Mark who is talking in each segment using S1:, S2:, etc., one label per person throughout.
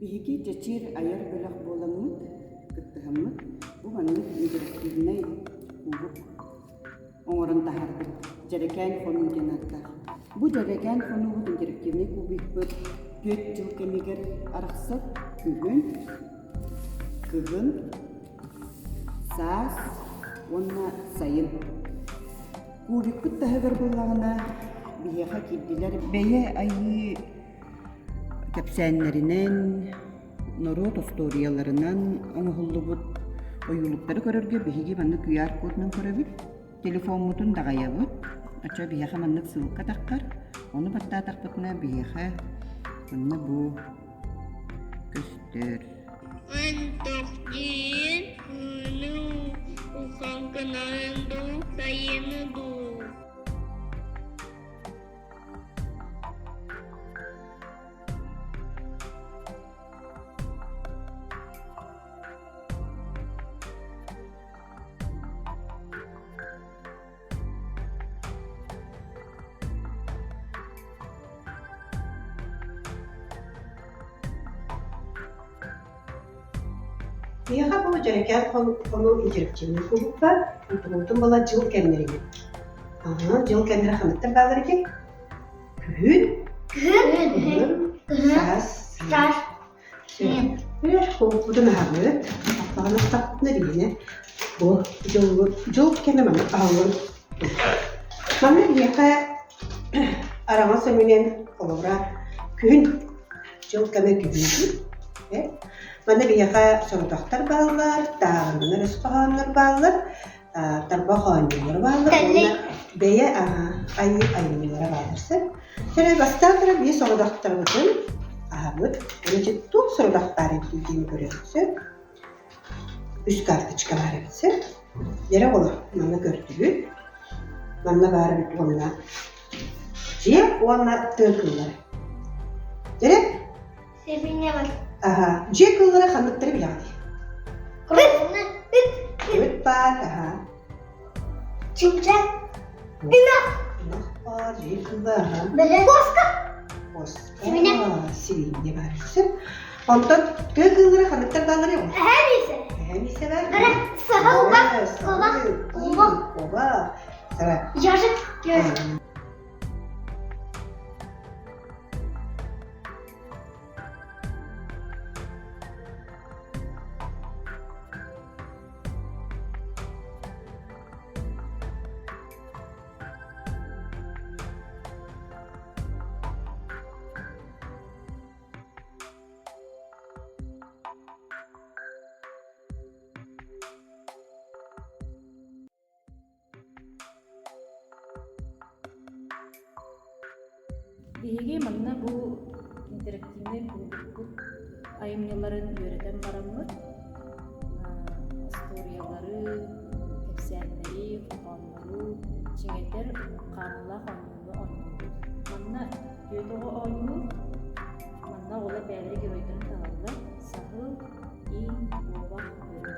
S1: Биһиги Чэчир айар бөлөх буоламмыт, кыттыһаммыт бу маннык интерактивнай кубок оҥорон таһаарбыт Дьэрэкээн хонуу диэн ааттаах. Бу Дьэрэкээн хонуубут интерактивнай кубикпыт түөрт дьыл кэмигэр арахсар күһүн, кыһын, саас уонна сайын. Кубикпыт таһыгар буоллаҕына биһиэхэ киирдилэр бэйэ айыы кэпсээннэринэн, норуот остуоруйаларынан оҥоһуллубут ойуулуктары көрөргө биһиги маннык QR-кодунан көрөбүт. Телефоммутун даҕайабыт. Оччо биһиэхэ маннык ссылка таххар. Ону баттаатахпытына биһиэхэ манна бу көстөр.
S2: Ынтохтиин кыыны ухаҥкынарын дуу, сайыны дуу.
S3: Миэхэ бу дьэрэкээн хонуу интерактивнай кулуупка онтубутун була дьыл кэмнэринэн. Аһа, дьыл кэмнэрэ ханныктар бааллар этэй? Күһүн,
S2: Күһүн,
S3: күһүн, саас,
S2: саас,
S3: Үөр кулууппутун аһабыт. Аппаҕын астахпытына биһиэнэ бу дьыл, дьыл кэмэ маннык аһыллан Манна биһиэхэ араҥас өҥүнэн холобура күһүн дьыл кэмэ күһүн Манна биһиэхэ сорудахтар бааллар, тааҕырынар өс хоһооннор бааллар, тарбах оонньуулара бааллар уонна бэйэ айыы айымньылара бааллар сөп. Сэрэ бастаан туран биир сорудахтарбытын аһабыт. Ити туох сорудах баар эбитий диэн көрүөххэ сөп. Үс карточка баар эбит сөп. Дьэрэ оҕолор манна көрдүбүт. Манна баар эбит уонна дьиэ уонна тыа кыыллара. Дьэрэ
S2: Сибиньэҕит.
S3: Аһа, дьиэ кыыллара ханныктары билэҕитий?
S2: Ыт.
S3: Ыт баар, аһа.
S2: Чүмчэ. Ынах.
S3: Ынах баар, дьиэ кыыла, аһа.
S2: Куоска.
S3: Куоска.
S2: Сибиньэ.
S3: Сибиньэ баар. Сөп. Онтон тыа кыыллара ханныктар баалларый?
S2: Эһэ миисэ.
S3: Эһэ миисэ баар.
S2: Бэрэ, саха убах, куобах,
S3: Куобах, куобах.
S2: Ежик, ежик.
S4: Биһиги манна бу интерактивнай кулууппут айымньыларын үөрэтэн бараммыт, остуоруйалары, кэпсээннэри, хоһооннору чиҥэтэр хаамыылаах оонньууну оонньуубут. Манна түөрт оҕо оонньуур, манна оҕолор бэйэлэрэ геройдарын талаллар: саһыл, тииҥ, куобах, бөрө.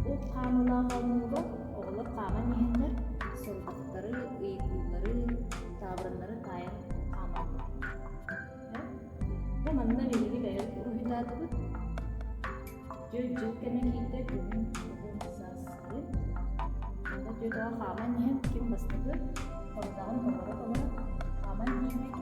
S4: Бу хаамыылаах оонньууга оҕолор хааман иһэннэр сорудахтары, ыйытыылары, таабырыннары таайан хаамаллар. Бу манна биһиги бэйэбит уруһуйдаатыбыт. Дьыл дьыл кэмэ киирдэ, күһүн, уһун саас сайын. Манна түөрт оҕо хааман иһэн ким бастакы сорудаҕын толоро-толоро хааман тиийбит.